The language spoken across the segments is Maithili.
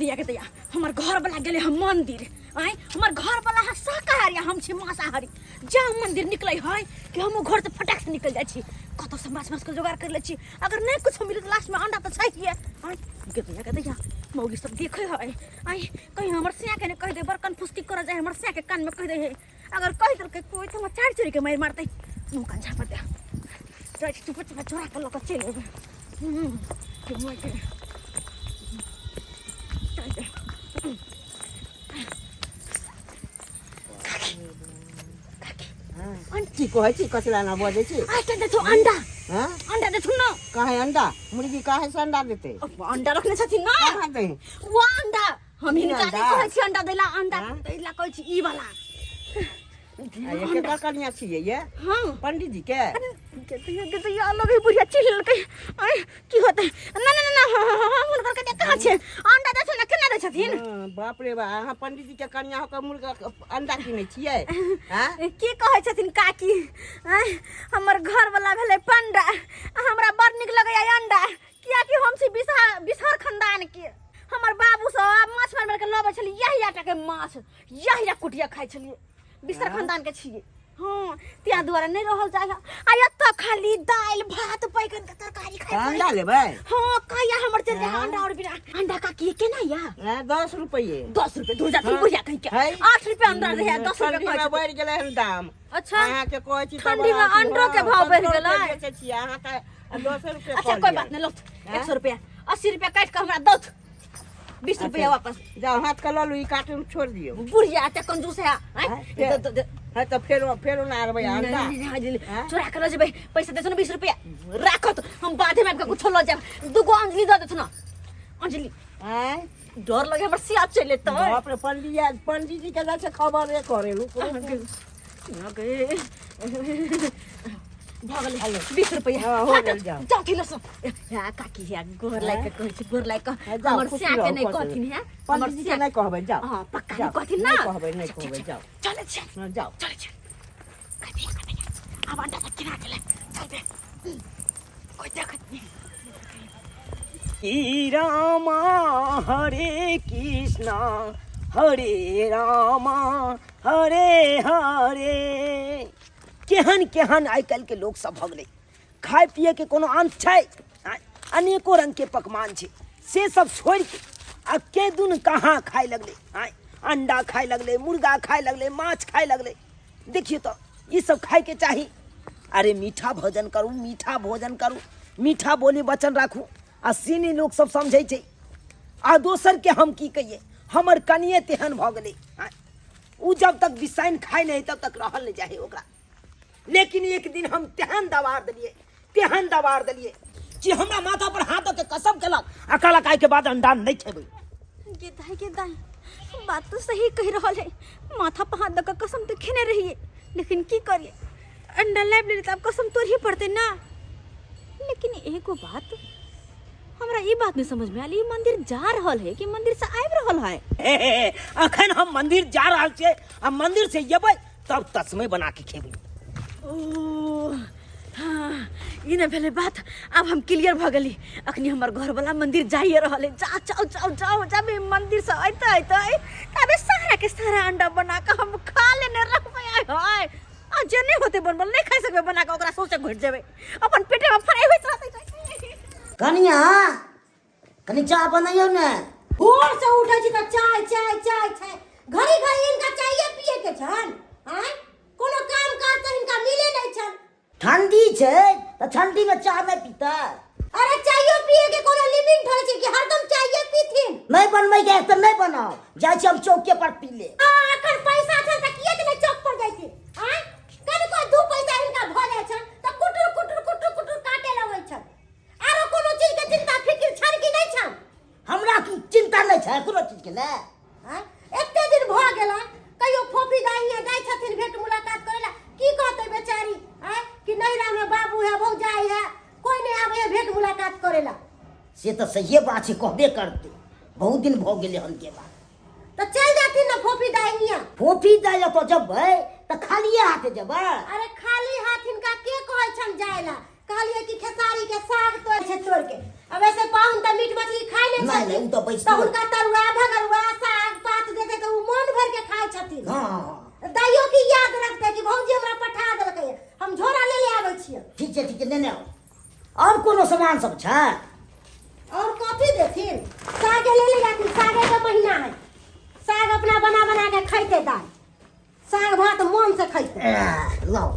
दैया के दैया, हमर घर वाला गेले हम मंदिर। आय, हमर घर वाला है शाकाहारी, हम छी मांसाहारी। जा मंदिर निकले है कि हम घर से फटाक से निकल जाय छी, कतौ से माछ मांस के जोगाड़ कर ले छी। अगर नहीं कुछ मिले तो लास्ट में अंडा तो चाहिए। आय के दैया के दैया, मौगी सब देखे है। आय, कहीं हमर सिया के ने कह दे, बड़ कन्फ्यूज कर जाए, हमर सिया के कान में कह दे है। अगर कह देलकै कोई तो हमरा चारि चोरी के मारि मारतै। मुँह कान झापड़ दे, जाइ छी चुप चुप चोरा के लऽ कऽ चलि एबै। के मारि के। चल दे। की कहै छी, कचरा ना बजै छी? आइ देथु अंडा। हाँ? अंडा देथु न। काहे अंडा? मुर्गी काहे से अंडा देते? अब अंडा रखने छथिन ना। कहाँ दे? वो अंडा हम ई हिनका नहि अंडा? कहै छी अंडा दैला, अंडा हाँ? दैला कहै छी ई वाला। आ ये केकर कनिया छियै ये? हाँ। पंडित जी के? के तो ये अलग ही बुढ़िया चिल्ह लेलकै। आय, की होतै? ना ना ना ना, हाँ, हाँ, हाँ, हुनकर कनिया कहाँ छै? अंडा दै छै ने, केना दै छथिन? हाँ, बाप रे बा, अहाँ पंडित जी के कनिया होकर मुर्गा अंडा किनै छियै? हाँ? की कहै छथिन काकी? आँय, हमर घर वाला भेलै पंडा, आ हमरा बड़ नीक लगैया अंडा, कियाकि हम छी बिसहर खानदान के। हमर बाबू सब माछ मारि मारि के लबै छलै, यही आटा के माछ यही कुटिया खाइ छलियै। बिसहर खानदान के छियै। हाँ, त्या दुआरे नहि रहल जाय। आ एतऽ खाली दालि भात बैगन के तरकारी खाइ। अंडा लेबै? हाँ, कहिया हमर चलि जाय अंडा और बिना अंडा। काकी, केना या? हाँ, 10 रुपये। 10 रुपये? दूर जाथिन। हाँ। बुढ़िया कहीं के। है। 8 रुपये अंडा रहे, 10 रुपये ठंडी कहै में छथिन। बढ़ि गेलै हन दाम। अच्छा। अहाँके कहै छी तऽ ठंडी में बड़ा अथी, अंडो के हाँ, भाव बढ़ि 15 गेलै। रुपये बेचै छियै, अहाँ तऽ 10 रुपये अच्छा, कऽ कोई लिअ। बात नहीं, लौथ। हाँ? 100 रुपया, 80 रुपया काटि कऽ हमरा दौथ, 20 रुपया वापस। जाउ, हाथ के लऽ लू, ई कार्टून छोड़ि दियौ। बुढ़िया एते कंजूस है, आँय? हाँ, दे- दे- है तऽ फेरो फेरो ना आनबै अंडा? नहीं, नहीं, नहीं, नहीं, हाँ? चोरा के लऽ जेबै। पैसा देथुन 20 रुपया, राखत, हम बाधे में आबि कऽ कुछो लऽ जायब। दूगो अंजलि दऽ देथुन, अंजलि। आँय? डर लगे, हमर सिया चलि एतै। बाप रे, पंडित पंडित जी के जाइ छै खबरे करे। रुक रुक। भऽ गेलै 20 रुपैआ। हाँ, हो गेल, जाउ। जाउ थिन सब। या काकी, या गोर लागि कऽ कहै छी, गोर लागि कऽ। हाँ, जाउ, हमर खुशी सिया के रहू, नहि खुश कहथिन। रहू। है हमर पंडित जी के सिया नहि कहबै, जाउ। हाँ, पक्का जाउ, नहि कहथिन ना? नहि कहबै, नहि अच्छा, कहबै, ठीक, जाउ। चलै छियै। हाँ, जाउ। चलै छियै। कथी कथी, आब अंडा तऽ किना गेलै, चल बे, कोइ देखत नहि। हरे रामा हरे कृष्णा हरे रामा हरे हरे। केहन केहन आइ काल्हिके लोक सब भऽ गेलै, खाय पियैके कोनो अंत छै? आँय, अनेको रङ्गके पकवान छै, से सब छोड़िके आ के दुन कहाँ खाय लगलै। आँय, अंडा खाय लगलै, मुर्गा खाय लगलै, माछ खाय लगलै। देखियौ तऽ ई सब खायके चाही? अरे मीठा भोजन करू, मीठा भोजन करू, मीठा बोली वचन राखू, आ से नहि लोक सब समझै छै। आ दोसरके हम की कहियै, हमर कनिए तेहन भऽ गेलै। आँय, ओ जब तक बिसाइन खाइ नहि तब तक रहल नहि जाइ ओकरा। लेकिन एक दिन हम तेहन दबार देलियै, तेहन दबार देलियै कि हमरा माथा पर हाथ दऽ के कसम केलक आ कहलक आइके बाद अंडा नहि खेबै। गे दाई, गे दाई, बात तो सही कह रहल है। माथा पर हाथ दऽ कऽ कसम तऽ खेने रहिए, लेकिन की करिए, अंडा लाबि लेली तऽ आब कसम तोड़ही पड़तै ना। लेकिन एगो बात हमरा ई बात नहीं समझ में आयल, ई मंदिर जा रहल है कि मंदिर से आबि रहल है? हे, हे, हे, अखन हम मंदिर जा रहल छियै आ मंदिर से एबै तब तस्मै बना के खेबै। ओ हाँ, ई नहि भेलै बात, आब हम क्लियर भऽ गेली। अखनी हमर घरवला मंदिर जाइए रहल है। जा जाओ जाओ जाओ, जब ई मंदिर से अयते अयते तबे सारा के सारा अंडा बना के हम खा लेने रहबै। आय हाय, आ जे नहि होते बनबल, नहि खाइ सकबै बना के, ओकरा सोचे घुटि जेबै, अपन पेटे में फराइ होइत रहतै। कनिया, कनि चाह बनैयौ ने। भोर से उठै छी तऽ चाय चाय चाय चाय, घड़ी घड़ी हिनका चाये पिए के छन। आँय, कोनो काम काज तऽ हिनका मिले नहि छन। ठंडी छै तऽ ठंडी में चाह नहि पीतै? अरे चायो पिए के कोनो लिमिट होइ छै कि हरदम चाये पीथिन? नहि बनबै के तऽ नहि बनाउ, जाइ छी हम चौके पर पी ले। आ अखन पैसा छन तऽ किएक नहि चौक पर जाइ छी? आँय, कनिको दू पैसा हिनका भऽ जाइ छन तऽ कुटुर कुटुर कुटुर कुटुर काटे लगै छन। आरो कोनो चीज के चिंता फिक्र छन कि नहि छन? हमरा की चिंता नहि छै कोनो चीज के ने। आँय, एते दिन भऽ गेल, कहियो फोफी दाई हियाँ जाइ छथिन भेंट मुलाकात करे ला? की कहतै बेचारी, आँय, कि नैहरा में बाबू है, भौजाई है, कोई नहीं आबै है भेंट मुलाकात करे ला। से तऽ सहिए बात छै, कहबे करतै, बहुत दिन भऽ गेलै हन के बात। तऽ चलि जाथिन ने फोफी दाई हियाँ। फोफी दाई ओतऽ जेबै तऽ खालिए हाथे जेबै? अरे खाली हाथ हिनका के कहै छन जाय ला? कहलियै कि खेसारी के साग तोड़ छै तोड़ के अब ऐसे पाहुन तऽ मीट मछली खाय नहि नहि, छथिन। नहि, उ तऽ बैसतो। तऽ हुनका तरुआ भगरुआ साग पात देतै तऽ उ मोन भरि के खाय छथिन। हँ हँ हँ दाइयो की याद रखतै कि भौजी हमरा पठा देलकै हम झोरा ले ले आबै छियै। ठीक छै, ठीक छै, लेने आउ। आओर कोनो सामान सब छै? और कथी देथिन? सागे ले ले जाथिन, सागे के महीना है, साग अपना बना बना के खैते दाइ, साग भात मन से खैते। लाओ।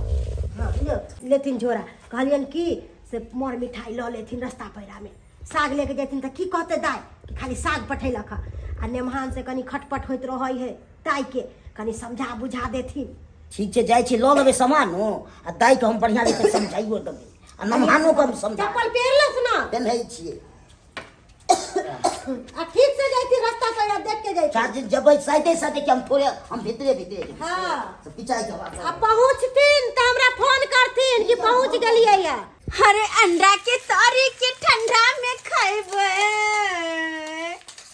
हाँ, लियो, लेथिन झोरा। कहलियन कि से मर मिठाई लऽ लेथिन रस्ता पैरा में, साग लेके जेथिन तऽ की कहते दाइ कि खाली साग पठेलक हँ। आ नेमहान से कनी खटपट होइत रहै है दाइ के, कनी समझा बुझा देथिन। ठीक छै, जाइ छी लऽ लेबै सामान हो आ दाइके हम बढ़िआँ जकाँ समझाइयो देबै आ नमहानो के हम समझा चप्पल पहिरलस ना? पेन्है छियै। आ ठीक से जैती, रास्ता पैरा देख के जैती। चार्ज जबै साइडे साइडे के हम थोड़े हम भीतरे भीतरे जेबै। हाँ। से पिचाई के बात। आ पहुँचथिन तऽ हमरा फोन करथिन कि पहुँच गेलियै या। अरे अंडा के तरी के ठंडा में खैबै।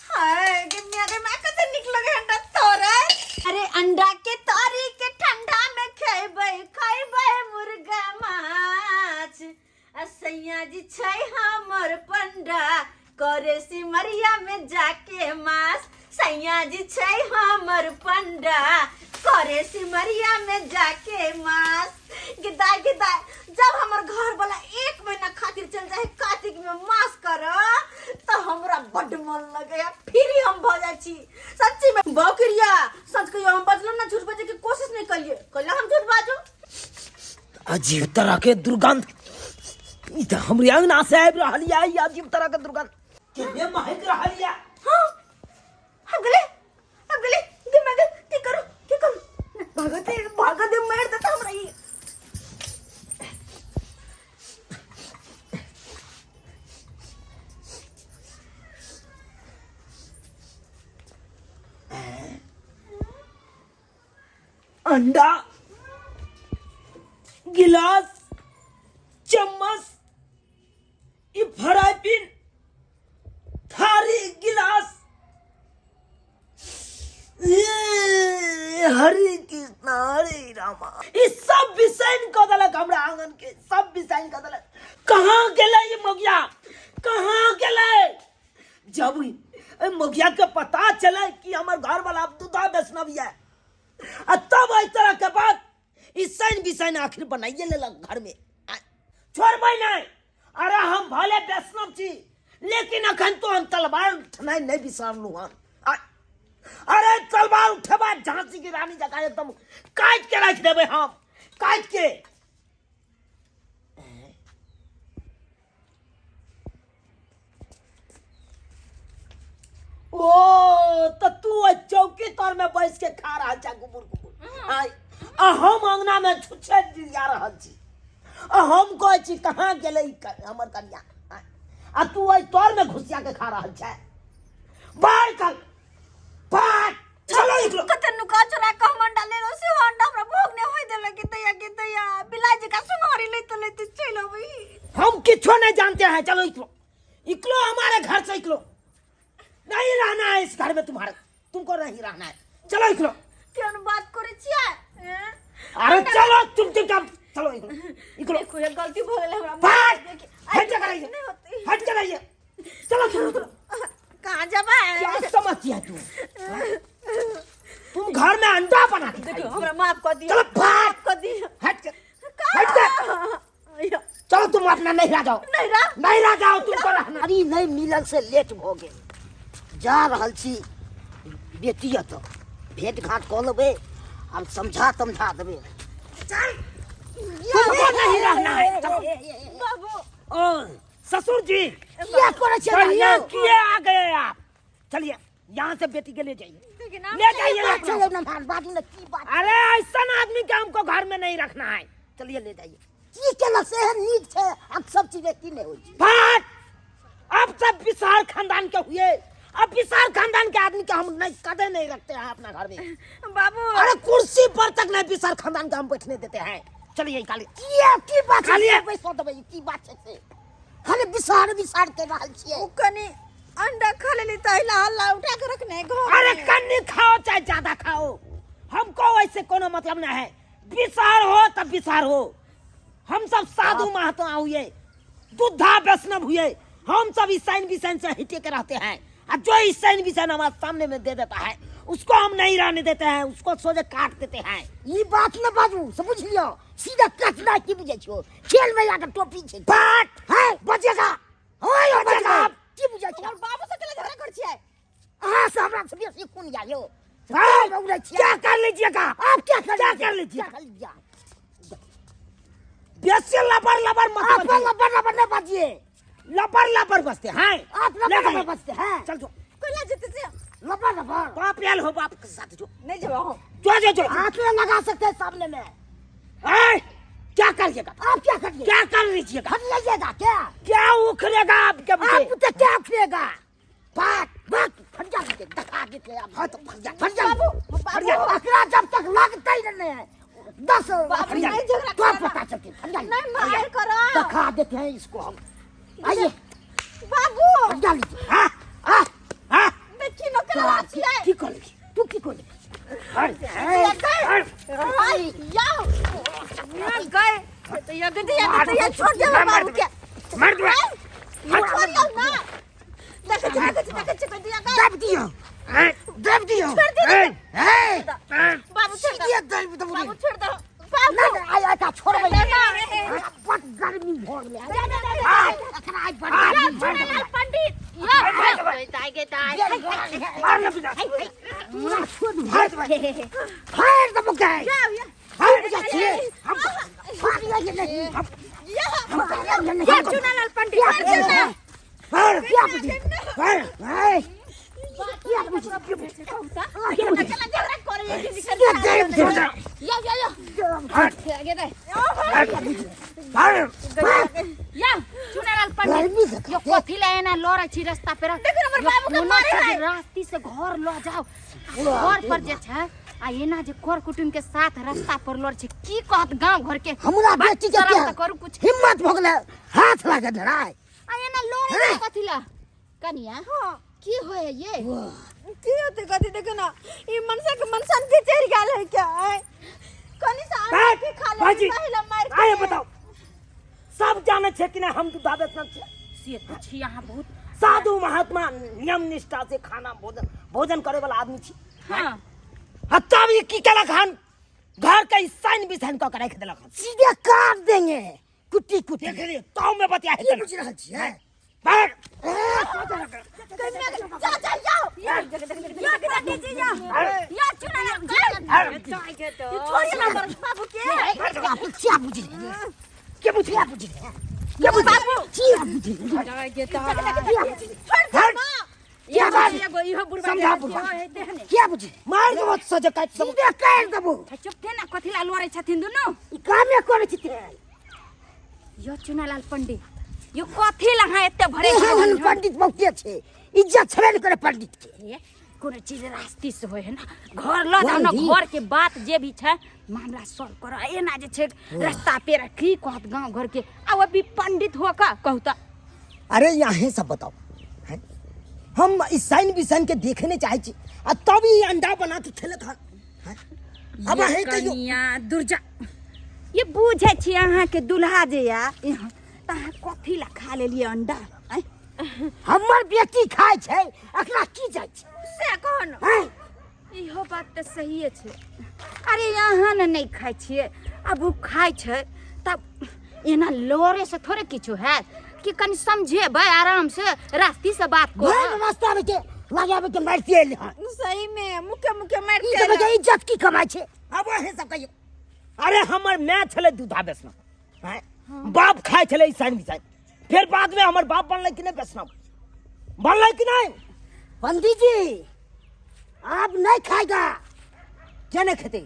हाय गे मिया गे माय, कते नीक लगे अंडा तोरे। अरे अंडा के तरी के ठंडा में खैबै, खैबै मुर्गा माछ। आ सैया जी छै हमर पंडा, करे सिमरिया में जाके मास। सैया जी छै हमर पंडा, करे सिमरिया में जाके मास। गिदाय गिदाय, जब हमर घर वाला एक महीना खातिर चल जाए कार्तिक में मास कर तो हमरा बड्ड मन लगे, फिर हम भ जाइ छी सच्ची में बकरिया। सच कहियो हम बजलो ना, झूठ बजे के कोशिश नहीं करिए, कहियो हम झूठ बाजू? अजीब तरह के दुर्गंध ई तऽ हमरे अंगना से आबि रहल यऽ। ई अजीब तरह के दुर्गंध केने महक रहल यऽ? हाँ, हम गेले, हम गेले दिमाग। की करू, की करू? भागते भागते मार देता हमरा ई। अंडा, गिलास, चम्मच, ई फ्राई पिन, थारी, गिलास, ये हरे कृष्णा हरे रामा, ई सब बिसैन कऽ देलक हमरा आंगन के, सब बिसैन कऽ देलक। कहाँ गेलै ई मगिया, कहाँ गेलै? जब एहि मगिया के पता चले कि हमर घर वाला दूधा वैष्णव यऽ आ तब एहि तरह के बात ई सैन बिसैन आखिर बनाइए लेलक घर में, छोड़बै नहि। अरे हम भले वैष्णव छी लेकिन अखन तो हम तलवार उठनाइ नहि बिसरलहुँ हन। अरे तलवार उठेबा झांसी की रानी जकाँ एकदम काटि के राखि देबै हम, काटि के। ओ तऽ तू ओहि चौकी तर में बैस के खा रहल छा गुबुर गुबुर, आय आ हम अंगना में छुछे जिया रहल छी आ हम कहै छी कहाँ गेलै ई हमर कनिया, आय, आ तू ओहि तर में घुसिया के खा रहल छै। बाहर कर, बाहर चलो निकलो। कते नुका चोरा के हम अंडा लेलो से अंडा हमरा भोग नहीं होय देलक कि दैया के दैया बिलाई जी का सुनहरी लेते लेते चल अबी। हम किछो नहीं जानते हैं, चलो निकलो, निकलो हमारे घर से निकलो, नहीं रहना है इस घर में तुम्हारे, तुमको नहीं रहना है, चलो निकलो। केहन बात करे छियै? हैं? अरे चलो तुम चुपचाप चलो निकलो, निकलो। देखो ये गलती भ गेल हमरा। भाग, देखी, हट जा रही है, नहीं होती। हट जा रही है, चलो चलो चलो। कहाँ जबा? क्या समझती है तू? तुम घर में अंडा बना के देखो खाई। हमरा माफ कर दियो। चलो भाग। माफ कर दियो। हट जा, हट जा, चलो तुम अपना नैहरा जाओ। नैहरा? नैहरा जाओ, तुमको रहना। अरे नहीं मिलल से लेट भ गेल, जा रहल छी बेटी एतऽ भेंट घाट कऽ लेबै हम, समझा तमझा देबै। चल, तुमको नहीं रहना है, चलो। बाबू। ओ ससुर जी किया करै छियै बढ़िया यौ? किए आ गए आप, चलिए यहाँ से बेटी के ले जाइए, देखिए ना, ले जाइए बात अपना। छै यौ नमहान, बाजू ने की बात? अरे ऐसा आदमी के हमको घर में नहीं रखना है, चलिए ले जाइए। की केलक से एहन नीक छै आ सब चीज में की नहि होइ छै? बात अब सब विशाल खानदान के हुए, अब विशाल खानदान के आदमी के हम नहीं कदे नहीं रखते हैं अपना घर में बाबू। अरे कुर्सी पर तक नहीं विशाल खानदान के हम बैठने देते हैं, चलिए निकालिए। किया की बात छै? खाली है। बैसो देबै, की बात छै से? खाली बिसार बिसार के रहल छियै। उ कनी अंडा खा लेली त हिला हल्ला उठा के रखने घर अरे में। कन्नी खाओ चाहे ज्यादा खाओ, हमको वैसे कोनो मतलब ना है, विसार हो तब विसार हो, हम सब साधु महात्मा हुए, दुद्धा वैष्णव हुए, हम सब ईसाइन बिसाइन से हटे के रहते हैं। और जो ईसाइन बिसाइन हमारे सामने में दे देता है उसको हम नहीं रहने देते हैं, उसको सोझे काट देते हैं। ई बात न बाजू, से बुझ लियो, सीधा कचरा की बुझे छो, खेल में जाकर टोपी छे बाट है बचेगा, ओए बचेगा। की बुझे छो? हमर बाबू से केला झगड़ा कर छियै? अहाँ से हमरा से बेसी कोन या यो? हाँ, खेल में उड़ै छियै। क्या कर लीजिएगा आप क्या कर क्या लीजिएगा? कर लीजिएगा? क्या कर लीजिएगा? बेसी लबर लबर मत आप बजिए। लबर लबर नहीं बजिए। लबर लबर बसते हैं। आप लबर ले लबर गए। बसते हैं। चल जो। कोला जेते से लबर लबर। बाप आयल हो, बाप के साथ जो। नहीं जेबो हम। जो जो जो। हाथ में लगा सकते हैं सामने में। ए, क्या करिएगा? आप क्या करिएगा? क्या कर लीजिएगा? हम लीजिएगा क्या? क्या उखड़ेगा आपके मुझे? आप तो क्या उखड़ेगा? बात बात फट जा मुझे, दिखा देते हैं आप। हाँ तो फट जा, फट जा। बाबू, फट जा। अकरा जब तक लगता ही नहीं है 10 बाबू, फट जा। नहीं झगड़ा तो करना। पता चलती, फट जा। नहीं मार करो। दिखा देते हैं इसको हम। आइए। बाबू। फट जा लीजिए। हाँ, हाँ, हाँ। देखी न केला छियै। की कर लीजिए? तू की कर लीजिए? हट, हट। हाय, या। ना गए। तो या गए, या गए, या छोड़ दे बाबू के। मार दो। ये छोड़ दो ना। देखै छी, देखै छी, देखै छी, कह दिया गए। दब दियो। दब दियो। छोड़ दे। ए, बाबू छोड़ दो। सीधे दब दो। बाबू छोड़ दो। बाबू। ना, ना, आय, आय, का छोड़बै। ना, ना, ए, ए। बड गर्मी भऽ गेलै। जा, जा, जा, जा। एकरा आइ बड या, गर्मी भऽ गेलै। चुनालाल पंडित। या, दाइ गे दाइ। मार ना बिना। पूरा छोड़ दू। फाड़ दबो के। या, या। फाड़ जा छियै। हम फाड़ लिए नहीं। या। हम नहीं। या, चुनालाल पंडित। मार दे ना। मार, क्या बुझी? मार। ए, क्या बुझी? केना झगड़ा करे ये सीधे दब दो। या, या, या। हट, आगे दे। हट, मार। या चुनालाल पंडित, गर्मी से यो कथी ला एना लड़ै छी रस्ता पे? देखो हमर बाबू के कोनो मारे छै है। रास्ती से घर ल जाओ, घर पर जे छै आ एना जे कर कुटुम के साथ रास्ता पर लड़ छै, की कहत गांव घर के? हमरा बात बेटी के शरम क्या तऽ करू कुछ। हिम्मत भऽ गेलै हाथ लागे धराय। आ एना लड़ै छै कथी ला? कनिया, की होय है ये? की होते कथी? देखो ना, ई मनसा के मनसन के चढ़ गेल है क्या? कनी सा अंडा की खा ले भाजी, पहले मार के। आए बताओ, सब जाने छे कि ना हम दूधा वैष्णव छे? से तऽ छी अहाँ बहुत साधु महात्मा, नियम निष्ठा से खाना भोजन भोजन करे वाला आदमी छी। हाँ। आ तब ई की केलक हन? घर के साइन बिसाइन कऽ के राखि देलक हन। सीधे काट देंगे कुट्टी कुट्टी। देख लियौ, ताऊ में बतिया की हेतै बुझि रहल छियै? भाग। जा जा जाओ या या के जी जा या चुनालाल ये छोड़िए ना हमर बाबू के। आप क्या बुझि रहे? के बुझी? क्या बुझि रहे? के बुझी? क्या बुझि रहे? छोड़ दे ना। क्या बात? एगो इहो बुढ़बा समझा के बुढ़बा। होय तेहने। क्या बुझि? मार देबो सजे काटि सब। सीधे काटि देबो। चुप थे ना, कथी ला लड़ै छथिन दुनू? ई कामे करै छी ते। यो चुनालाल पंडित, यो कथी ला अहाँ एते भरे एहन एहन पंडित बहुते छै, इज्जत छेबे नहि करे पंडित के। हे, कोनो चीज रास्ती से होय है ना, घर ल जाओ ना, वही। घर के बात जे भी छै मामला सॉल्व करो। एना जे छै रास्ता पेरा की कहत गांव घर के? आ वो भी पंडित हो का कहू त। अरे यहाँ सब बताओ हैं? हम ईसाइन बिसाइन के देखे नहीं चाहे छी आ तब ई अंडा बना के खेलत हन हैं? अब ये अहें कहियो। कनिया दुर्जा, ये बुझै छी अहाँ के दुल्हा जे या यहाँ त अहाँ कथी ला खा लेलियै अंडा? आँय? हमर बेटी खाइ छै, एकरा की जाइ छै से कहो न। हैं? इहो बात तऽ सहिए छै। अरे अहाँ ने नहि खाइ छियै, आब ओ खाइ छै तब एना लड़े से थोड़े किछु हैत कि कनि समझेबै आराम से, रास्ती से बात भरि करू। रास्ता में के लगाबे के मारते एलै हन। सही में मुखे मुखे मार ई के सब के इज्जत की कमाइ छै? अब अहें सब कहियो। अरे हमर माय छलै दूधा वैष्णव, हैं? बाप खाइ छलै ईसाइन बिसाइन, फिर बाद में हमर बाप बनलै कि नहि वैष्णव बनलै कि नहि? पंडित जी, आप नहीं खाएगा। के नहि खेतै?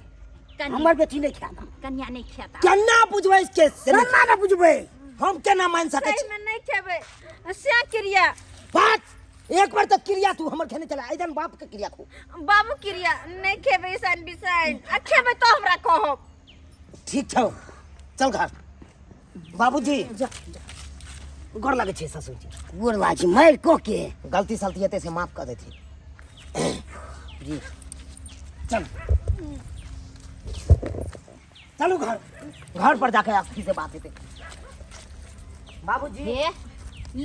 हमर बेटी नहीं खाएगा। कन्या नहीं खेता। केना बुझबै के से नहि? केना ने बुझबै? हम केना मान सकै सही छी? में नहीं खेबै से क्रिया। बात एक बार तो क्रिया तू हमर खेने चला एकदम बाप के क्रिया खो। बाबू क्रिया नहीं खेबै ईसान बिसाइन, आ खेबै तो हमरा कहब। ठीक छौ, चल घर। बाबूजी जा, गोर लागै छै ससुर जी। गोर लागै छी, मारि कऽ के। गलती सलती हेतै से माफ कऽ देथिन जी। चल चल। चलू घर घर पर जाके अथी से बात हेतै बाबूजी हे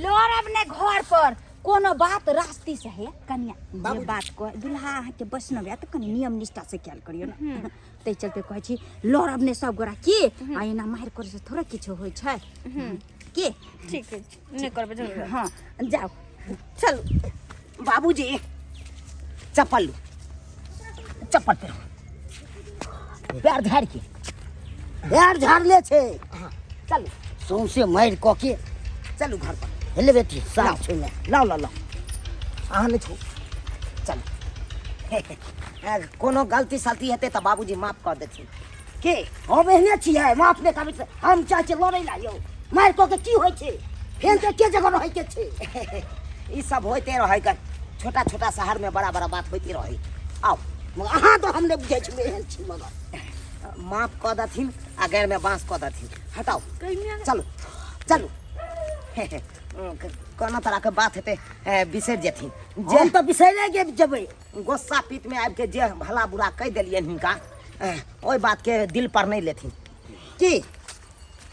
लड़ब ने घर पर कोनो बात रास्ती से हे कनिया जे बात कह दुल्हा अहाँके वैष्णव है तऽ कनि नियम निष्ठा से कयल करियौ ने ताहि चलते कहै छी लड़ब ने सब गोरा की आ एना मारि करै से थोड़े किछो होइ छै की ठीक है नहि करबै जरूर हँ जाउ चलू बाबूजी चप्पल लू चप्पल पहिरू पैर झाड़ि के पैर झाड़ले छै हाँ चलू सौंसे मारि कऽ के चलू घर पर हेले बेटी साफ छौ ने लाउ लाउ लाउ अहाँ नहि छू चलू कोनो गलती सलती हेतै तऽ बाबूजी माफ कऽ देथिन के हम एहने छियै माफ नहि करबै हम चाहै छियै लड़ै ला यौ मारि कऽ के की होइ छै फेर तऽ एके जगह रहैके छै ई सब होइते रहै गन छोटा छोटा शहर में बड़ा बड़ा बात होइते रहै आउ मगर अहाँ तऽ हम नहि बुझै छी एहन छी मगर माफ कऽ देथिन आ गैर में बाँस कऽ देथिन हटाउ चलू चलू कोनो तरह के बात हेतै बिसरि जेथिन जे हम तऽ बिसरि गेल जेबै गुस्सा पीत में आबि के जे भला बुरा कहि देलियनि हिनका ओहि बात के दिल पर नहि लेथिन की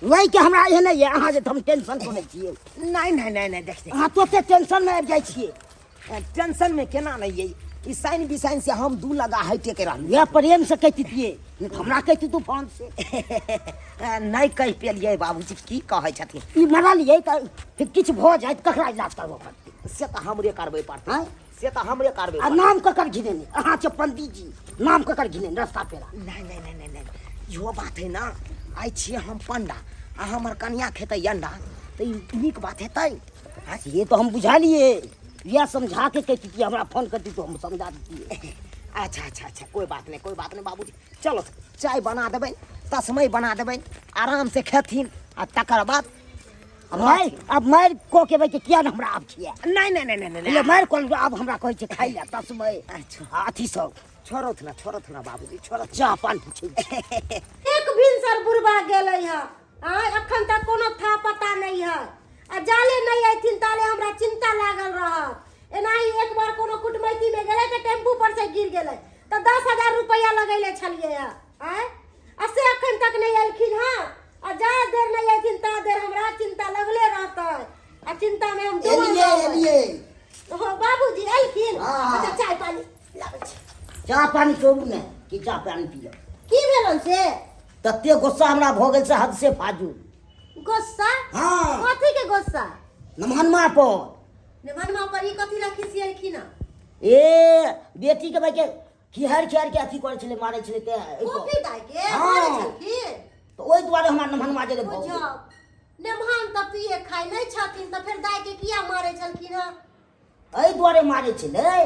नहि के हमरा एहन नहि यऽ अहाँ जे हम टेंशन करै छियै नहि नहि नहि नहि देखते अहाँ तोते टेंशन मे आबि जाइ छियै टेंशन में केना नहि ये ई साइन बिसाइन से हम दू लगा हटे के रहलियै इएह प्रेम से कहितियै नहि तऽ हमरा कहिती तूफान से नहि कहि पेलियै बाबूजी की कहै छथिन ई मरलियै तऽ फिर किछु भऽ जायत ककरा इलाज करबऽ पड़तै से तऽ हमरे करबै पड़तै आँय? से तऽ हमरे करबै आ नाम ककर घिनेने अहाँ छै पंडित जी नाम ककर घिनेने रस्ता पेरा नहि नहि नहि नहि नहि इहो बात है ना आइ छियै हम पंडा आ हमर कनिया खेतै अंडा तऽ ई नीक बात हेतै से तऽ हम बुझलियै इएह समझा के कहितियै हमरा फोन करती तऽ हम समझा दितियै अच्छा अच्छा अच्छा कोई बात नहीं कोई बात नहीं बाबूजी चलो चाय बना देबै तस्मै बना देबै आराम से खेथिन आ तकर बाद मारि आब मारि कऽ के बैठे किया ने हमरा आब छियै नहि नहि नहि नहि नहि मारि कऽ आब हमरा कहै छै खाइ लए तस्मै अच्छा अथी सब छोड़ौथ ना छोड़ौथ ना बाबूजी छोड़ौथ चाह पान पूछै एक भिनसर बुढ़बा गेलै हँ आँय अखन तक कोनो था पता नहि है आ जाले नहि अयथिन ताले हमरा चिंता लागल रहत एनाही एक बार कोनो कुटमैती में गेलै तऽ टेम्पू पर से गिर गेलै तऽ 10,000 रुपैआ लगैले छलियै हँ आँय आ से अखन तक नहि एलखिन हँ आ जा देर नहि अयथिन ता देर हमरा चिंता लगले रहतै आ चिंता में हम डूबल एलियै रहबै। एलियै हो बाबूजी एलखिन हाँ। अच्छा चाय पानी लाबै छी चाह पानी छोड़ू ने कि चाह पानी पियब की भेलन से तते गुस्सा हमरा भऽ गेल से हद से फाजू गुस्सा हाँ। कथी के गुस्सा नमहनमा पर निमनमा पर ई कथी ला खिसियलखिन हँ? ए बेटी के भाई के खिहर खिहर के अथी करै छलै मारै छलै ते कॉफी दाइ के हाँ। मारै छलखिन तऽ ओहि दुआरे हमरा नमहनमा जे भऽ गेल बुझब नेमहान तऽ पिए खाइ नहि छथिन तऽ फेर दाइ के किया मारै छलखिन हँ एहि दुआरे मारै छलै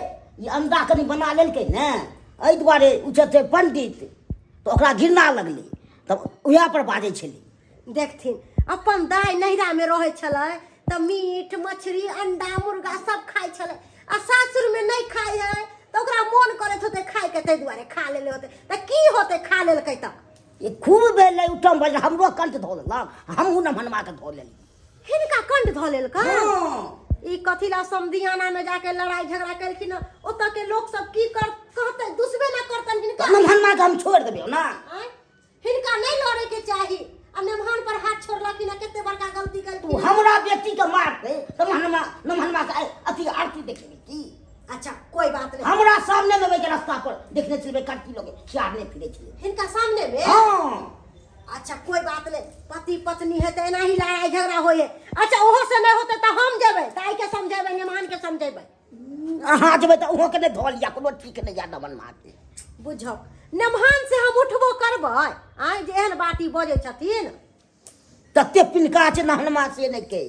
ई अंडा कनि बना लेलकै ने एहि दुआरे ओ छथिन पंडित तऽ ओकरा घृणा लगलै तऽ उएह पर बाजै छलै देखथिन अपन दाइ नैहरामे रहै छलै तऽ मीट मछली अंडा मुर्गा सब खाइ छलै आ सासुरमे नहि खाइ है तऽ ओकरा मोन करैत होतै खाइके ताहि दुआरे खा लेले होतै तऽ की होतै खा लेलकै तऽ ई खूब भेलै उत्तम भजन हमरो कंठ धो लेलक हमहूँ नमहनमाके धो लेलियै हिनका कंठ धऽ लेलकै हँ। ई कथी ला समधियाना में जाके लड़ाई झगड़ा केलखिन हँ? ओतऽ के लोक सब की कर कहतै दुसबे ना करतन हिनका तऽ नमहनमाके हम छोड़ि देबै ने आँय? हिनका नहीं लड़े के चाही आ नेमहान पर हाथ छोड़लखिन हँ कते बड़का गलती तू केलखिन हमरा बेटी के मारतै तऽ नमहनमा नमहनमा के अथी आरती देखेबै की अच्छा कोई बात नहीं हमरा सामने में के रास्ता पर देखने छलबै कटकी लगे खियारने फिरे छलै हिनका सामने में हाँ अच्छा कोई बात नहीं पति पत्नी है तो एना ही लड़ाई झगड़ा होए अच्छा ओहो से नहीं होते तो हम जेबै ताई के समझेबै नेमान के समझेबै अहाँ जेबै तऽ ओहो के नहि धऽ लिअ कोनो ठीक नहि यऽ नमन के बुझक नेमहान से हम उठबो करबै आँय जे एहन बात ई बजै छथिन तते पिनका छै नहनमा से नहि के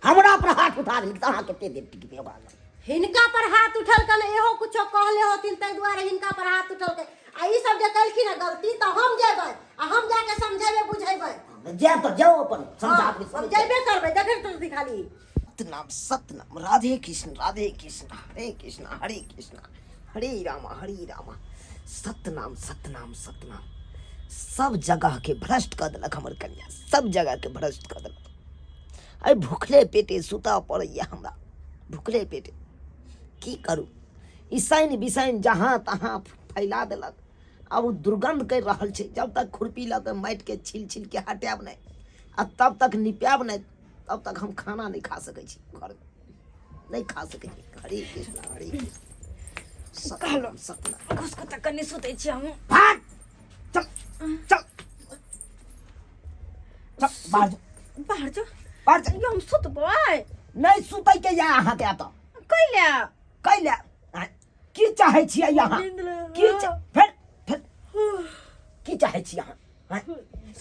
हमरा पर हाथ उठा देलक तऽ अहाँ कते देर टिकबै ओकरा लग? हिनका पर हाथ उठलकन इहो कुछो कहले होथिन ताहि दुआरे हिनका पर हाथ उठलकै आ ई सब जे केलखिन हँ गलती तऽ हम जेबै आ हम जाके समझेबै बुझेबै जायब तऽ जाउ अपन समझाबै हम जेबे करबै देखै तऽ खाली सतनाम सतनाम राधे कृष्ण राधे कृष्ण हरे कृष्ण हरे कृष्ण हरे राम हरे राम सतनाम सतनाम सतनाम सब जगह के भ्रष्ट कऽ देलक हमर कन्या सब जगह के भ्रष्ट कऽ देलक आइ भुखले पेटे सुतऽ पड़ैया हमरा भुखले पेटे की करू ई साइन बिसाइन जहाँ तहाँ फैला देलक आब ओ दुर्गन्ध करि रहल छै। जब तक खुरपी लऽ के माटिके छील छीलके हटायब नहि आ तब तक निपायब नहि, तब तक हम खाना नहि खा सकै छी, घरमे नहि खा सकै छी। हरे कृष्ण हरे कृष्ण, सतनाम सतनाम। घुसको तऽ कनि सुतै छी हमहूँ। भाग, चल चल चल, बाहर जो। बाहर जो? बाहर चल। यौ, हम सुतबै। नहि सुतै के या अहाँके एतऽ। कैले? कैले आँय, की चाहै छियै अहाँ? नींद लगल। की फेर फेर की चाहै छी अहाँ? आँय,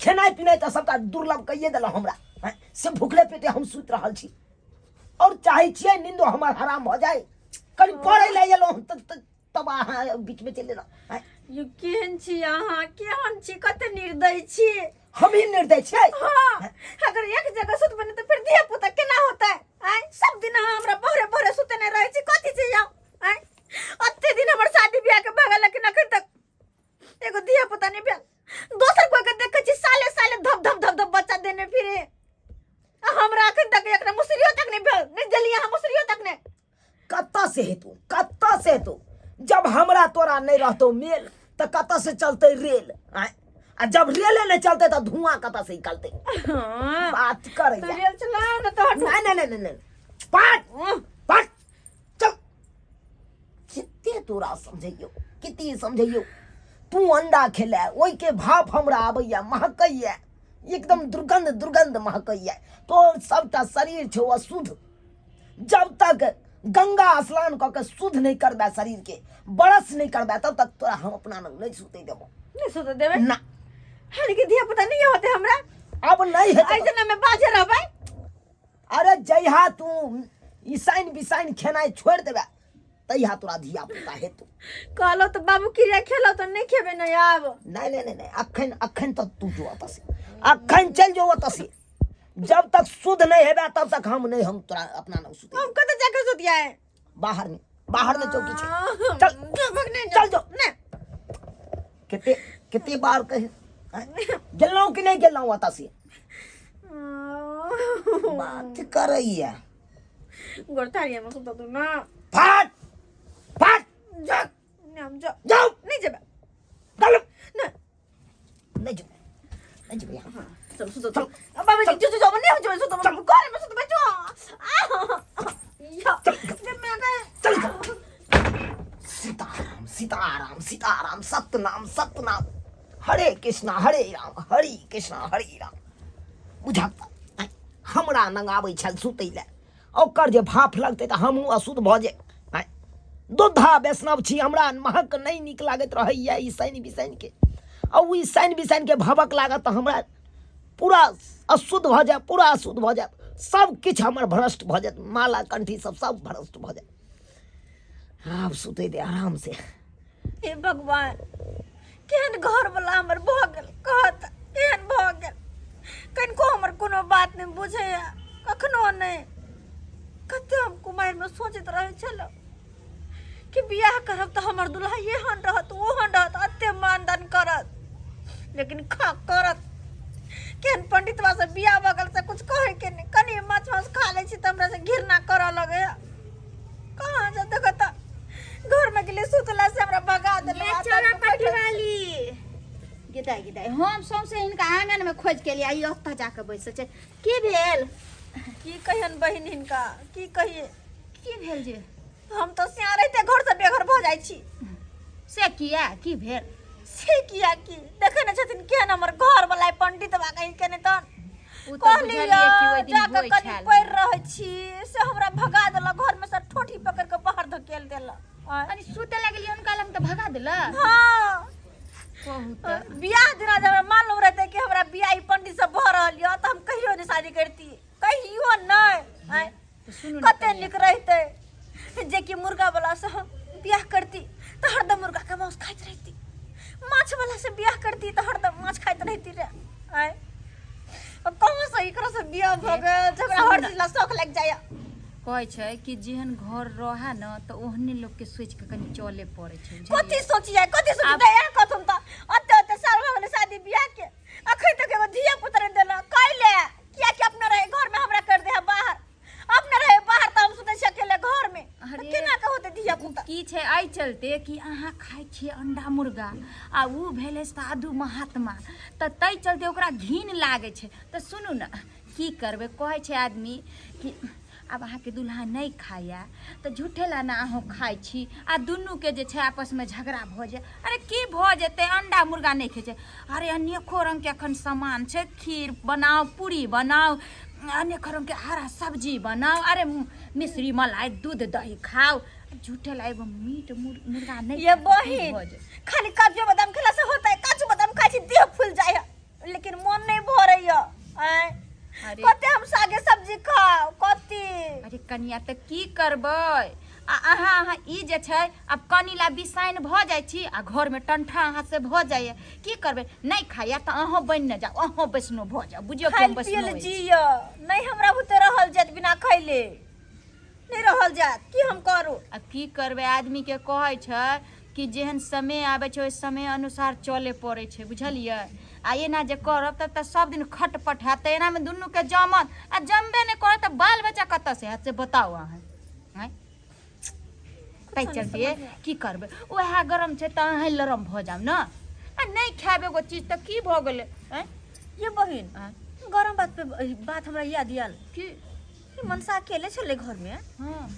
खेनाइ पिनाइ तऽ सबटा दुर्लभ कहिए देलहुँ हमरा। आँय, से भुखले पेटे हम सुति रहल छी और चाहै छियै नींदो हमर हराम भऽ जाय। कनि पढ़ै लए एलहुँ हम तऽ तब अहाँ बीचमे चलि एलहुँ। आँय, यौ, केहन छी अहाँ? केहन छी? कते निर्दय छी। हम ही निर्दय छियै? हाँ, अगर एक जगह सुतबै ने तऽ फेर धिया पुता केना होतै? आँय, सब दिन अहाँ हमरा बहरे बहरे सुतेने रहै छी। कथी छै यौ? आँय, अते दिन हमर शादी बियाह के भऽ गेल, लेकिन अखन तक एगो धिया पुता नहि भेल। दोसर कोई के देखै छी साले साले धप धप धप धप बच्चा देने फिरे, आ हमरा अखन तक एकरा मुसरियो तक नहि भेल। नहि देलियै अहाँ मुसरियो तक नहि। कतऽ से हेतौ? कतऽ से हेतौ? जब हमरा तोरा नहि रहतौ मेल तऽ कतऽ से चलतै रेल? आँय, आ जब रेले नहि चलतै तऽ धुआं कतऽ से निकलतै? हाँ, बात करैया। तऽ रेल चलाउ ने तऽ हटू। नहि नहि नहि नहि नहि, पाट पाट, चल। कते तोरा समझैयौ, कते समझैयौ? तू अंडा खेले, ओहिके भाप हमरा आबैया, महकैया एकदम दुर्गंध दुर्गंध महकैया। तोर सबटा शरीर छौ अशुद्ध। जब तक गंगा स्नान कऽ के शुद्ध नहि करबै, शरीर के बरस नहि करबै, तब तक तोरा हम अपना लग नहि सुतै देबो। नहि सुतै देबै? ना। हानि के धिया पुता नहीं होते हमरा? अब नहीं हेतै। ऐसे में बाजे रहबै। अरे जहिया तू ईसाइन बिसाइन खेनाइ छोड़ि देबै तहिया तोरा धिया पुता हेतौ। कहलो तऽ बाबू क्रिया खेलो तऽ नहीं खेबै ने आब। नहीं नहीं नहीं नहीं, अखन अखन तऽ तू जो ओतऽ से, अखन चलि जो ओतऽ से। जब तक शुद्ध नहीं हेबे तब तक हम नहीं, हम तोरा अपना लग सुते। हम कतऽ जाके सुतिया? बाहर में, बाहर में चौकी छै, चल। नहीं, चल जो। नहीं। कते कते बार कहे गेलहुँ कि नहीं गेलहुँ ओतऽ से? बात करैया। गोरतारिया में सुतऽ तू ना। फाट फाट। जा, नहीं, हम जा। जाओ। नहीं जेबै। चल। नहीं। नहीं जेबै, नहीं जेबै यहाँ। चल सुतो, चल। अब बाबा जी, जो जो जो, नहीं हम जेबै सुतो, घर में सुतबै जो। या चल, मैं गए। चल चल। सीताराम सीताराम सीताराम, सतनाम सतनाम, हरे कृष्णा हरे राम, हरे कृष्णा हरे राम। बुझक तऽ हमरा नंगाबै छल सुतै लए, ओकर जे भाफ लगतै तऽ हमहूँ अशुद्ध भऽ जायब। आँय, दूधा वैष्णव छी, हमरा महक नहि नीक लागैत रहैए ई शनि बिसनिके, आ ओ ई शनि बिसनिके भभक लागत तऽ हमरा पूरा अशुद्ध भऽ जायब, पूरा अशुद्ध भऽ जायब, सब किछु हमर भ्रष्ट भऽ जायत, माला कंठी सब सब भ्रष्ट भऽ जायत। आब सुतै दे आराम से। हे भगवान, केहन घर वाला हमर भऽ गेल, कहत केहन भऽ गेल। कनिको हमर कोनो बात नहि बुझैया कखनो नहि। कते हम कुमारिमे सोचैत रहै छलहुँ कि बियाह करब तऽ हमर दुल्हा एहन रहत, ओहन रहत, एते मानदान करत, लेकिन खा करत केहन पंडितवा से बियाह भऽ गेल से कुछ कहै के नहि। कनि माछ मांस खा लै छी तऽ हमरा से घृणा करऽ लगैया। कहाँ जा देखो तऽ घर में गेली सुतला से हमरा भगा देलक। ये चोरा पटवाली गिदाइ गिदाइ, हम सौंसे हिनका आंगन में खोज के लिए आई, ओतऽ जाके बैसल छै। की भेल? की कहियन बहिन हिनका, की कहिए? की भेल जे हम तऽ सिया रहिते घर से बेघर भऽ जाइ छी। से किया, की भेल? से किया की देखै ने छथिन केहन हमर घर वाला पंडित बा कहीं के नहि तहन। ओ तऽ कहली बुझलियै कि ओहि दिन जाके होइ कनि छल। पढ़ि रहै छी से हमरा भगा देलक घर में से, ठोठी पकड़ के बाहर धकेल देलक। आँय। कनि सुते लगलियै हुनका लग तऽ भगा देलक? हाँ। कहू तऽ। बियाह दिना जब हमरा मालूम रहते कि हमरा बियाह ई पंडित से भऽ रहल यऽ तऽ हम कहियो नहि शादी करती, कहियो नहि। आँय। तऽ सुनू ने कते कनिया। नीक रहते जे कि मुर्गा वाला से हम बियाह करती तऽ हरदम मुर्गा के मांस खाइत रहती, माछ वाला से बियाह करती तऽ हरदम माछ खाइत रहती रे। आँय, अब कहाँ से एकरा से बियाह भऽ गेल जे हमरा हर चीज ला शौक लागि जाइए। कहै छै कि जेहन घर रहे न तऽ ओहने लोक के सोचि के कनि चले पड़ै छै, बुझलियै? कथी सोचिए, कथी सोचिए? यहाँ कथुन तऽ ओते ओते साल भऽ गेलै शादी बियाह के, अखन तक एगो धिया पुत्र नहि देलक। कैले? कियाकि अपना रहे घर में हमरा कर दे है बाहर, अपना रहे बाहर तऽ हम सुतै छी अकेले घर में, तऽ अरे, केना के होतै धिया ओ पुता? की छै एहि चलते कि अहाँ खाइ छियै अंडा मुर्गा आ ओ भेलै साधु महात्मा, तऽ ताहि चलते ओकरा घिन लागै छै। तऽ सुनू ने, की करबै, कहै छै आदमी कि आब अहाँके दुल्हा नहि खाइए तऽ झूठे ला ने अहूँ खाइ छी, आ दुनूके जे छै आपसमे झगड़ा भऽ जाय। अरे की भऽ जेतै, अंडा मुर्गा नहि खाइ छै। अरे अनेको रङ्गके एखन सामान छै, खीर बनाउ, पूरी बनाउ, अनेको रङ्गके हरा सब्जी बनाउ, अरे मिश्री मलाई दूध दही खाउ, झूठे ला एगो मीट मुर्गा नहि ये खाइ छै, की बहिन भऽ जेतै? खाली काजू बादाम खेला से होता है, काजू बादाम खाइ छी देह फूल जाय है, लेकिन मन नहीं भरे है। आँय अरे कते हम सागे सब्जी खाओ कते। अरे कनिया तऽ की करबै, आ अहाँ अहाँ ई जे छै आब कनी ला बिसाइन भऽ जाइ छी आ घरमे टंठा अहाँ से भऽ जाइए। की करबै, नहि खाइए तऽ अहूँ बनि ने जाउ, अहूँ वैष्णो भऽ जाउ, बुझियौ कि खाइल हम वैष्णो पियल अछि। जिय नहीं, हमरा बुते रहल जात, बिना खैले नहीं रहल जात, की हम करू? आ की करबै, आदमीके कहै छै कि जेहन समय आबै छै ओहि समय अनुसार चले पड़ै छै, बुझलियै? आ एना जे करब तब तऽ सब दिन खटपट हैत, तऽ एनामे दुनूके जमत, आ जमबे नहि करत तऽ बाल बच्चा कतऽसँ हैत से बताउ अहाँ। आँय, ताहि चलते की करबै, उएह गरम छै तऽ अहीं लरम भऽ जाउ ने, आ नहि खायब एगो चीज तऽ की भऽ गेलै? आँय ये बहिन, आँय? गरम बात पे बात हमरा याद आयल की? कि मनसा अकेले छलै घर में। हाँ।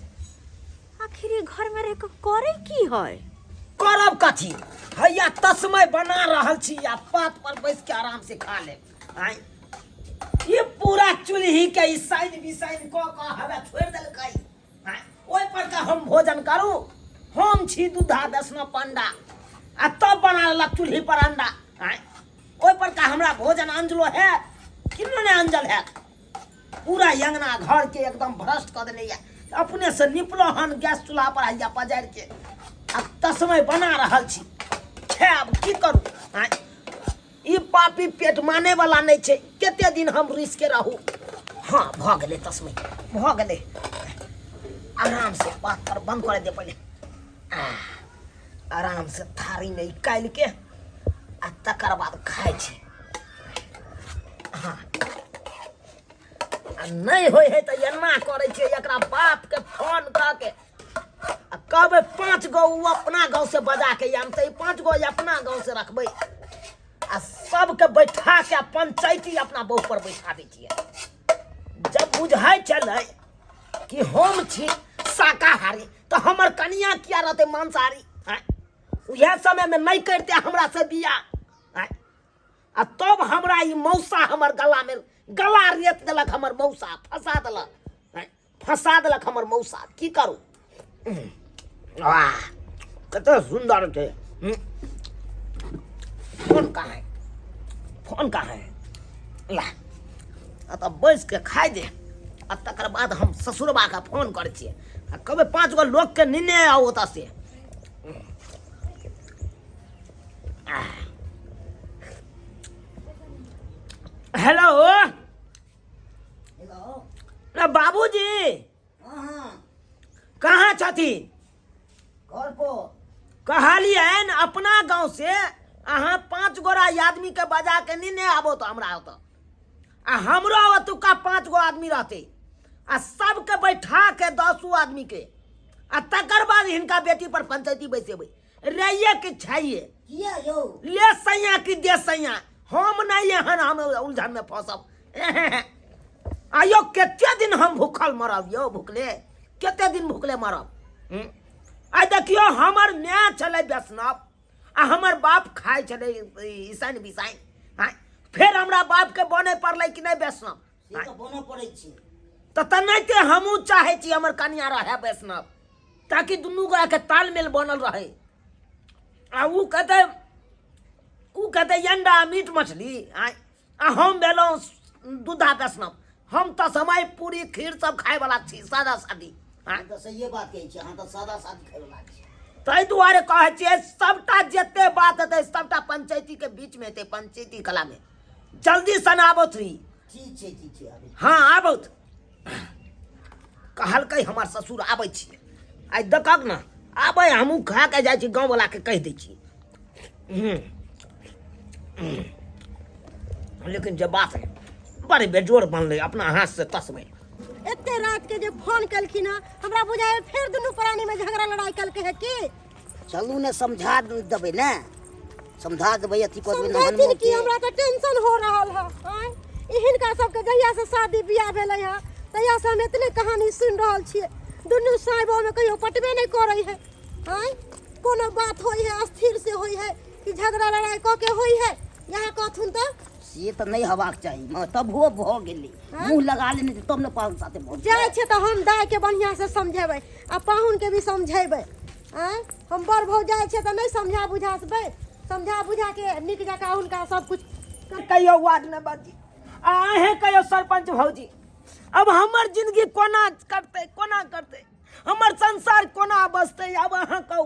आखिर ई घर में रह के करे की है? करब कथी, हैया तस्मय बना रहल छी आ पात पर बैस के आराम से खा लेब। आँय, ई पूरा चूल्ही के ई साइन बिसाइन कऽ कऽ हवा छोड़ि देलकै। आँय, ओहि पर का हम भोजन करू? हम छी दूधा वैष्णव पंडा आ तब बना लेलक चूल्ही पर अंडा। आँय, ओहि पर का हमरा भोजन अंजलो है किन्नो नहि अंजल है। पूरा अंगना घर के एकदम भ्रष्ट कऽ देने यऽ। अपने से निपलो हन गैस चूल्हा पर हैया पजारि के आ तस्मय बना रहल छी, खायब की करू? आँय, ई पापी पेट माने वाला नहि छै, कते दिन हम रुसि के रहू। हाँ भऽ गेलै तस्मय भऽ गेलै, आराम से बात पर बंद कर दे पहिले, आराम से थारी में निकालि के आ तकर बाद खाइ छी। हाँ आ नहि होइ है तऽ एना करै छियै, एकरा बापके फोन कऽ के आ कहबै 5 गो ओ अपना गाँव से बजा के आनतै, 5 गो अपना गाँव से रखबै आ सबके बैठा के पंचायती अपना बहू पर बैठा दै छियै। जब बुझाइ छलै कि हम छी शाकाहारी तऽ हमर कनिया किया रहतै मांसाहारी? आँय, उएह समयमे नहि करिते हमरा से बियाह। आँय, आ तब हमरा ई मौसा हमर गलामे गला रेत देलक, हमर मौसा फंसा देलक, फंसा देलक हमर मौसा। की करू? वाह कते सुन्दर छै। फोन कहाँ है? फोन कहाँ है? ला आ तब बैस के खाइ दे आ तकर बाद हम ससुरबा के फोन करै छियै आ कहबै 5 गो लोकके निने आउ ओतऽ से। हेलो। हेलो। ना बाबूजी। हाँ हाँ। कहाँ छथिन? घर पर। कहलियनि अपना गाँव से अहाँ 5 गोरा आदमी के बजा के नहीं आबो तो हमरा ओतऽ, आ हमरो ओतुका 5 गो आदमी रहते आ सबके बैठा के 10 आदमी के आ तकर बाद हिनका बेटी पर पंचायती बैसेबै। रहिए कि छैये किया यौ? ले सैया कि दे सैया, हम नहीं एहन हम उलझन में फंसब। आयो कते दिन हम भूखल मरब यौ, भूखले कते दिन भूखले मरब? आइ देखियौ हमर माय छलै वैष्णव आ हमर बाप खाइ छलै ईसाइन बिसाइन। आँय, फेर हमरा बापके बने पड़लै कि नहि वैष्णव? से तऽ बनऽ पड़ै छै। तऽ तेनाहिते हमहूँ चाहै छी हमर कनिया रहै वैष्णव, ताकि दुनू गोटाके तालमेल बनल रहै। आ उ कहतै, उ कहतै अंडा मीट मछली, आँय, आ हम भेलहुँ दूधा वैष्णव, हम तऽ समय पूरी खीर सब खायवला छी, सादा सादी। आँय? तऽ सहिए बात कहै छी, अहाँ तऽ सादा सादी खायवला छी। ताहि दुआरे कहै छियै सबटा जते बात हेतै सबटा पंचायतीके बीचमे हेतै, पंचायती कलामे। जल्दी सन आबथु ई। ठीक छै, ठीक छै, आबै। हाँ आबथु। कहलकै हमर ससुर आबै छियै, आइ देखक ने आबै, हमहूँ खा के जाइ छी, गाँववलाके कहि दै छी। लेकिन जे बात है बड़े बेजोड़ बनलै अपना हाथ से तसबै। एते रात के जे फोन केलखिन हँ, हमरा बुझाय फेर दुनू प्राणी में झगड़ा लड़ाई कलके है की। चलू ने, समझा देबै ने, समझा देबै, अथी कऽ देबै ने। समझेथिन की, हमरा तऽ टेंशन हो रहल है। आँय, ई हिनका सबके जहिया से शादी बियाह भेलै है तहिया से हम एतने कहानी सुनि रहल छियै। दुनू साय बहू में कहियो पटबे नहि करै है। आँय, कोनो बात होइ है स्थिर से होइ है कि झगड़ा लड़ाई कऽ के होइ है? यहाँ कहथुन तऽ से तऽ नहि हेबाक चाही, मगर तबो भऽ गेलै। मुँह लगा लेने छै तब ने पाहुन साथे भऽ जाइ छै। तऽ हम दाइके बढ़िआँ से समझेबै आ पाहुनके भी समझेबै। आँय, हम बड़ भौ जाइ छियै तऽ नहि समझा बुझा सकबै? समझा बुझा के नीक जकाँ हुनका सब कुछ कहियो वार्ड मेंबर जी आ अहें कहियो सरपंच भौजी, अब हमर जिंदगी कोना कटतै, कोना करतै, हमर संसार कोना बसतै? अब अहाँ कहू,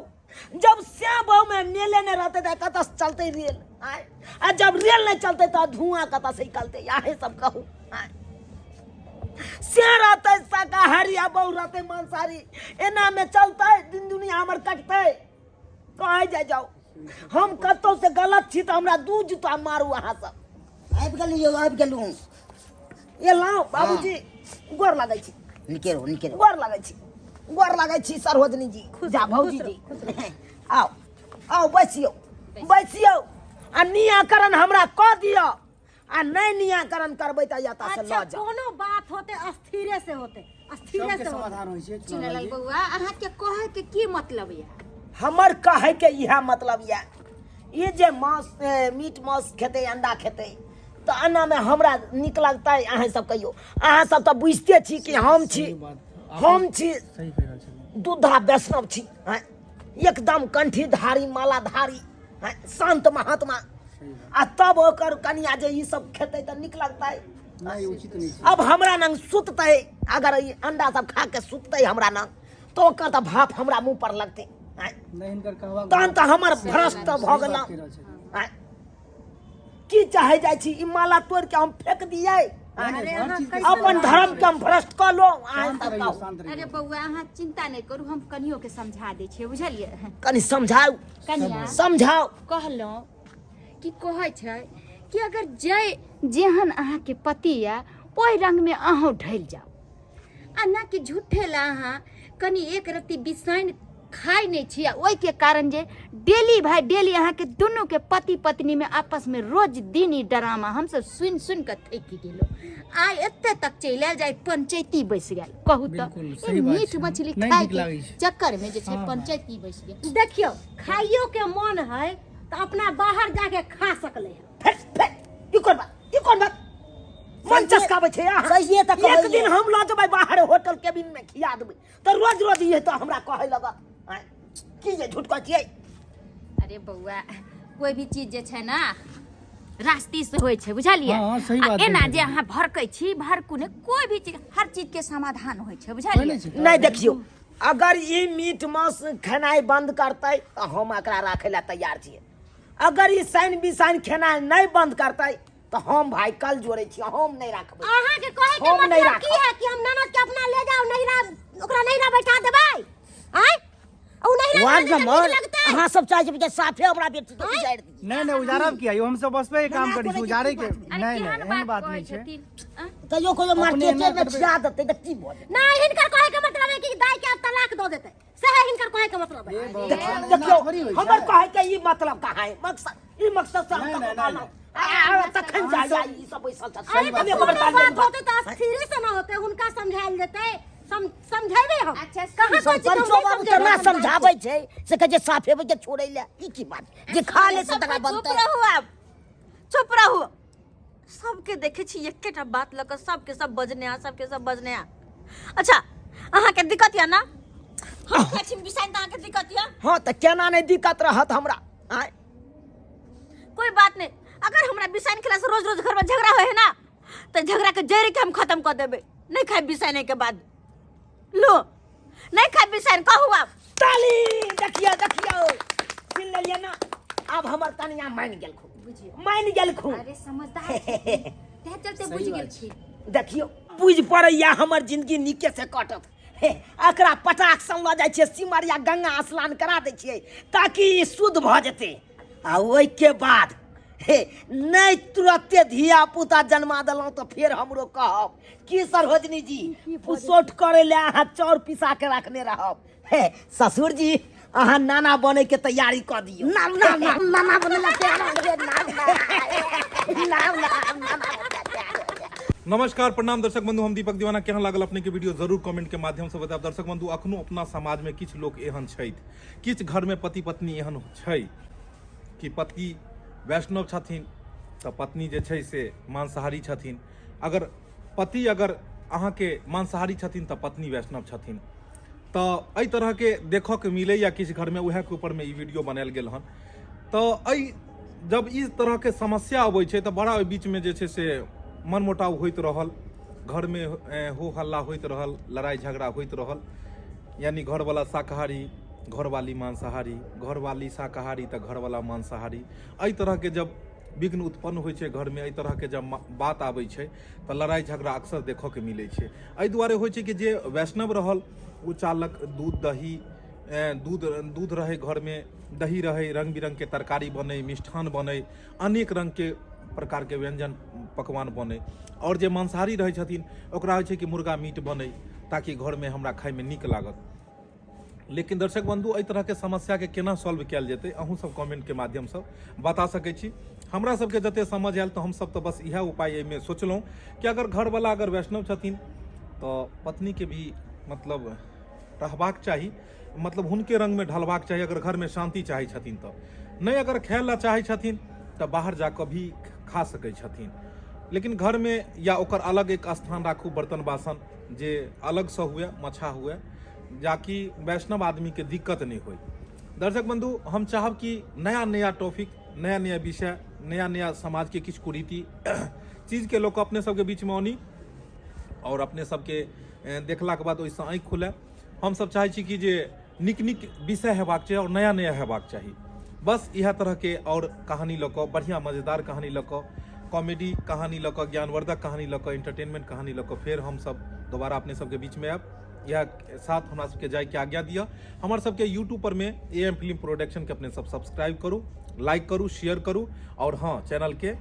जब श्याम बहु में मेले नहीं रहते तो कतऽ से चलते रेल? आय, आ जब रेल नहीं चलते तो धुआं कतऽ से निकलते? अहें सब कहू। आय, से रहते शाकाहारी आ बहु रहते मांसाहारी, एना में चलते दिन दुनिया हमर कटते? कहै जाय जाओ, हम कतौ से गलत छी तऽ हमरा दू जूता मारू अहाँ सब। आबि गेलहुँ यौ, आबि गेलहुँ। एलहुँ बाबूजी, गोर लगै छी। नीके रहू, नीके रहू। गोर लगै छी, गोर लगै छी सरोजनी जी। जा भौजी जी, आउ आउ, बैसियौ बैसियौ आ नियाकरण हमरा कऽ दिअ, आ नहि नियाकरण करबै तऽ एतऽ से अच्छा लऽ जाउ। कोनो बात होते स्थिरे से होते, स्थिरे सबके से होते। समाधान होइ छै। चुनलाल बौआ, अहाँके कहैके की मतलब यऽ? हमर कहैके इएह मतलब यऽ, ई जे मांस मीट मांस खेतै, अंडा खेतै, तऽ एनामे हमरा नीक लगतै? अहाँ सब कहियौ। अहाँ सब तऽ बुझिते छी कि हम छी सही बात। हम छी सही कहि रहल छलियै, दूधा वैष्णव छी। आँय, एकदम कंठीधारी मालाधारी, आँय, संत महात्मा। सही बात। आ तब ओकर कनिया जे ई सब खेतै तऽ नीक लगतै? नहि, उचित नहि छै। अब हमरा नंग सुततै, अगर ई अंडा सब खा के सुततै हमरा नंग, तऽ ओकर तऽ भाप हमरा मुँह पर लगतै। आँय, नहि, हिनकर कहबाक तहन तऽ हमर भ्रष्ट सही भऽ बात गेलहुँ। कहि रहल छलियै। आँय, की चाहे जाइ छी? ई माला तोड़ि के हम फेंक दियै? नहि, अरे हर अहाँ चीज के कैसे अपन धर्म के हम भ्रष्ट कऽ लो? अहाँ शान्त सब रहियौ, कहू। शान्त अरे रहियौ। बौआ, अहाँ चिंता नहि करू, हम कनियो के समझा दै छियै, बुझलियै? कनि समझाउ। कनिया, समझाउ। कहलहुँ कि कहै छै कि अगर जे जेहन अहाँके पति यऽ ओहि रंगमे अहूँ ढलि जाउ, आ ना कि झूठे ला अहाँ कनि एक रत्ती बिसाइन खाइ नहि छी, आ ओहिके कारण जे डेली भाय डेली अहाँके दुनूके पति पत्नीमे आपसमे रोज दिन ई ड्रामा हमसब सुनि सुनि कऽ थाकि गेलहुँ। आइ एते तक चलि आयल जे आइ पंचैती बैस गेल। कहू तऽ, बिल्कुल, ई सही बात मीट छै। मछली नहि खाइ नीक के लागै छै। चक्करमे जे छै हँ, हँ। पंचैती बैस गेल। देखियौ, खाइयो के मन है तऽ अपना बाहर जाके खा सकले है। फेर फेर ई कोन बात, ई कोन बात? मन चसकाबै छै अहाँ। सहिए तऽ एक कहलियै। दिन हम लऽ जेबै बाहर होटल केबिन में खिया देबै तऽ रोज रोज इहे तऽ हमरा कहै लगत। आँय, की जे झूठ कहै छियै? अरे बौआ, कोई भी चीज जे छै ने रास्ती से होइ छै, बुझलियै? हँ, सही आ बात एना कहै जे अहाँ भड़कै छी, भड़कू ने। कोई भी चीज, हर चीज के समाधान होइ छै, होइ बुझलियै? नहि छै। नहि, देखियौ, अगर ई मीट मांस खेनाइ बंद करतै तऽ हम एकरा राखै लए तैयार छियै। अगर ई साइन बिसाइन खेनाइ नहि बंद करतै तऽ हम भाय कल जोड़ै छी, हम नहि राखबै। अहाँ के कहे के हम नहि मतलब की राखब। है कि हम ननद के अपना ले जाओ नैहरा, ओकरा नैहरा बैठा देबै? आँय, उ नैहरा वार्ड में नीक नंबर लगतै? अहाँ सब चाहै छी जे साफे हमरा बेटी के उजाड़ि दियै। नहि नहि, उजारब किया यौ? हमसब बसबे के काम करै छी, उजारै के अरे नहि। नहि, केहन एहन बात कहै नहि छै। छथिन? आँ? कहियो कहियो अपने मार्केटे एना मे करबै। खिया देतै तऽ की भऽ जेतै? नहीं, हिनकर कहे के मतलब है कि दाई के आब तलाक दऽ देतै, से है हिनकर कहे के मतलब है। हे भगवान, देखियौ एना देखियौ, थोड़ी होइ छै। हमर कहै के ई मतलब कहाँ है? मकसद, ई मकसद से हम नहि, ककरो नहि, कहलहुँ? नहि। तखन जा जा ई सब बैसल छथि। अरे हम तऽ एक बेर कोनो ताली बात देबै। होते तऽ स्थिरे से ना होते, हुनका समझायल जेतै। समझेबै हम। अच्छा, कहाँ कहै छी कि हम सरपंचो नहि बाबू समझेबै केना अपन दाई के? समझाबै छै से कहै छै साफे के छोड़ै लए। ई की बात जे खा ले से तकरा चुप बनतै? रहू, आब चुप रहू। सबके देखै छी एकेटा बात लऽ कऽ सबके सब बजने आ, सबके सब बजने आ। अच्छा, अहाँके दिक्कत यऽ ना? हम खाइ छी बिसाइन तऽ अहाँके दिक्कत यऽ? हँ, तऽ केना नहि दिक्कत रहत हमरा? आँय, कोई बात नहीं, अगर हमरा बिसाइन खेला से रोज रोज घर में झगड़ा होय है ना, तऽ झगड़ा के जड़ि के हम खत्म कऽ देबै। नहीं खाए बिसाइने के बाद, लो नहीं खाए बिसाइन, कहू आब। ताली! देखियौ देखियौ, सुनि लेलियै ना? आब हमर कनिया मानि गेलखुन, मानि गेलखुन। अरे समझदार छथिन, तें चलते सही बुझि बात गेलखिन। देखियौ, बुझि पड़ैया हमर जिंदगी नीके से कटत। हे, एकरा पटाक सन लऽ जाइ छियै सिमरिया, गंगा स्नान करा दै छियै ताकि ई शुद्ध भऽ जेतै, आ ओहिके बाद हे नहि तुरते धिया पुता जन्मा देलहुँ तऽ फेर हमरो कहब की सरोजनी जी पुसौठ करै लए अहाँ चाउर पिसा के रखने रहब। हे ससुर जी, अहाँ नाना बने के तैयारी कऽ दियौ। ना ना ना, नाना बने ला तैयार हो गेलियै, ना ना ना ना, नाना बने ला तैयार हो गेलियै। नमस्कार, प्रणाम दर्शक बंधु, हम दीपक दीवाना। केहन लागल अपने के वीडियो जरूर कमेंट के माध्यम से बतायब। दर्शक बंधु, अखनो अपना समाज में किछु लोक एहन छथि, किछु घर में पति पत्नी एहन छै कि पति वैष्णव छथिन तऽ पत्नी जे छै से मांसाहारी छथिन, अगर पति अगर अहाँके मांसाहारी छथिन तऽ पत्नी वैष्णव छथिन। तऽ एहि तरहके देखऽके मिलैए किछु घरमे, उएहके ऊपरमे ई वीडियो बनायल गेल हन। तऽ एहि जब ई तरहके समस्या अबै छै तऽ बड़ा ओहि बीचमे जे छै से मनमुटाव होइत रहल, घरमे हो हल्ला होइत रहल, लड़ाइ झगड़ा होइत रहल। यानी घरवला शाकाहारी, घरवाली मांसाहारी, घरवाली शाकाहारी तऽ घरवला मांसाहारी, एहि तरहके जब विघ्न उत्पन्न होइ छै घरमे, एहि तरहके जब बात आबै छै तऽ लड़ाइ झगड़ा अक्सर देखऽके मिलै छै। एहि दुआरे होइ छै कि जे वैष्णव रहल ओ चाहलक दूध दही, दूध रहै घरमे, दही रहै, रङ्ग बिरङ्गके तरकारी बनै, मिष्ठान बनै, अनेक रङ्गके प्रकारके व्यञ्जन पकवान बनै। आओर जे मांसाहारी रहै छथिन ओकरा होइ छै कि मुर्गा मीट बनै ताकि घरमे हमरा खाइमे नीक लागत। लेकिन दर्शक बंधु, एहि तरहके समस्याके केना सॉल्व कयल जेतै अहूँ सब कमेंटके माध्यमसँ बता सकै छी। हमरा सबके जते समझ आयल तऽ हमसब तऽ बस इएह उपाय एहिमे सोचलहुँ कि अगर घरवला अगर वैष्णव छथिन तऽ पत्नीके भी मतलब रहबाक चाही, मतलब हुनके रङ्गमे ढलबाक चाही अगर घरमे शान्ति चाहै छथिन तऽ। नहि अगर खाय लए चाहै छथिन तऽ बाहर जाकऽ भी खा सकै छथिन, लेकिन घरमे या ओकर अलग एक स्थान राखू, बर्तन बासन जे अलगसँ हुए, मछा हुए, जाकि वैष्णव आदमीके दिक्कत नहि होइ। दर्शक बंधु, हम चाहब कि नया नया टॉपिक, नया नया विषय, नया नया समाजके किछु कुरीति चीजके लोक अपने सबके बीचमे आनी आओर अपने सबके देखलाके बाद ओहिसँ आँखि खुलै। हमसब चाहै छी कि जे नीक नीक विषय हेबाक चाही आओर नया नया हेबाक चाही। बस इएह तरहके आओर कहानी लऽ कऽ, बढ़िआँ मजेदार कहानी लऽ कऽ, कॉमेडी कहानी लऽ कऽ, ज्ञानवर्धक कहानी लऽ कऽ, एंटरटेनमेंट कहानी लऽ कऽ फेर हमसब दोबारा अपने सबके बीचमे आयब। इएह साथ हमरा सबके जाइके आज्ञा दिअ। हमर सबके यूट्यूब पर में ए एम फिल्म प्रोडक्शन के अपने सब सब्सक्राइब करू, लाइक करू, शेयर करू और हाँ चैनल के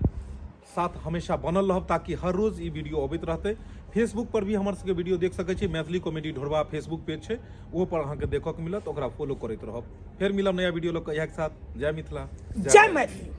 साथ हमेशा बनल रहब ताकि हर रोज ई वीडियो अबैत रहतै। फेसबुक पर भी हमर सबके वीडियो देख सकै छी, मैथिली कॉमेडी ढोरबा फेसबुक पेज छै, ओहो पर अहाँके देखऽ के मिलत, ओकरा फॉलो करैत रहब। फेर मिलब नया वीडियो लऽ कऽ इएह के साथ। जय मिथिला, जय मैथिली।